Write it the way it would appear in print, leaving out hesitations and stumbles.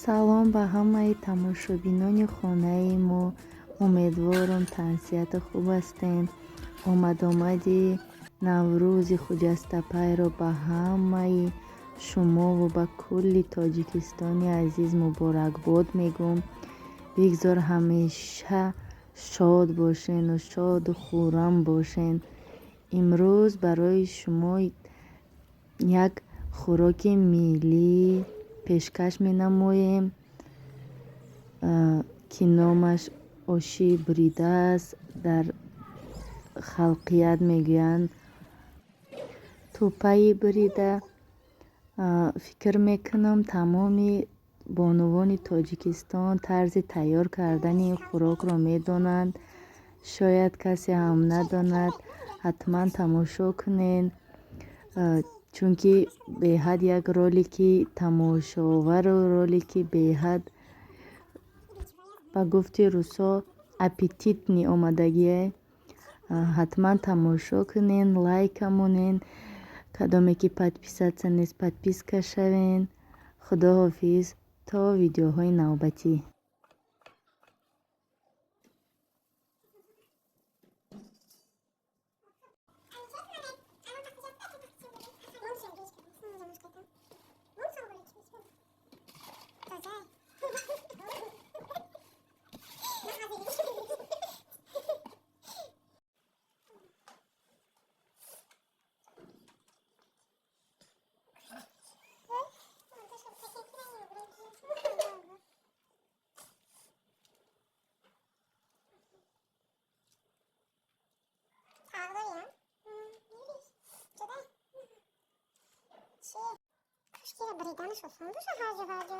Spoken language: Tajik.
Салом ба ҳамаи тамошобинони хонаи мо. Умедворам, тансиҳату хуб ҳастем. Омадомади Наврӯзи хуҷастапайро ба ҳамаи шумову ба кулли Тоҷикистони азиз муборакбод мегӯм. Бигзор ҳамеша шод бошену шоду хуррам бошен. Имрӯз барои шумо як хӯроки миллӣ пешкаш менамоем, ки номаш оши бурида аст. Дар халқият мегӯянд тӯпаи бурида. Фикр мекунам, тамоми бонувони Тоҷикистон тарзи тайёр кардани ин хӯрокро медонанд. Шояд касе ҳам надонад. Ҳатман тамошо кунед, чунки беҳад як ролики тамошовару ролики беҳад, ба гуфти русо, аппетитный омадагие. Ҳатман тамошо кунед, лайка монед, кадоме ки подписаться нест, подписка шавен. Худоҳофиз, то видеоҳои навбатӣ. Кошкира, бриданаш осон боша, ҳаҷу ҳаҷу.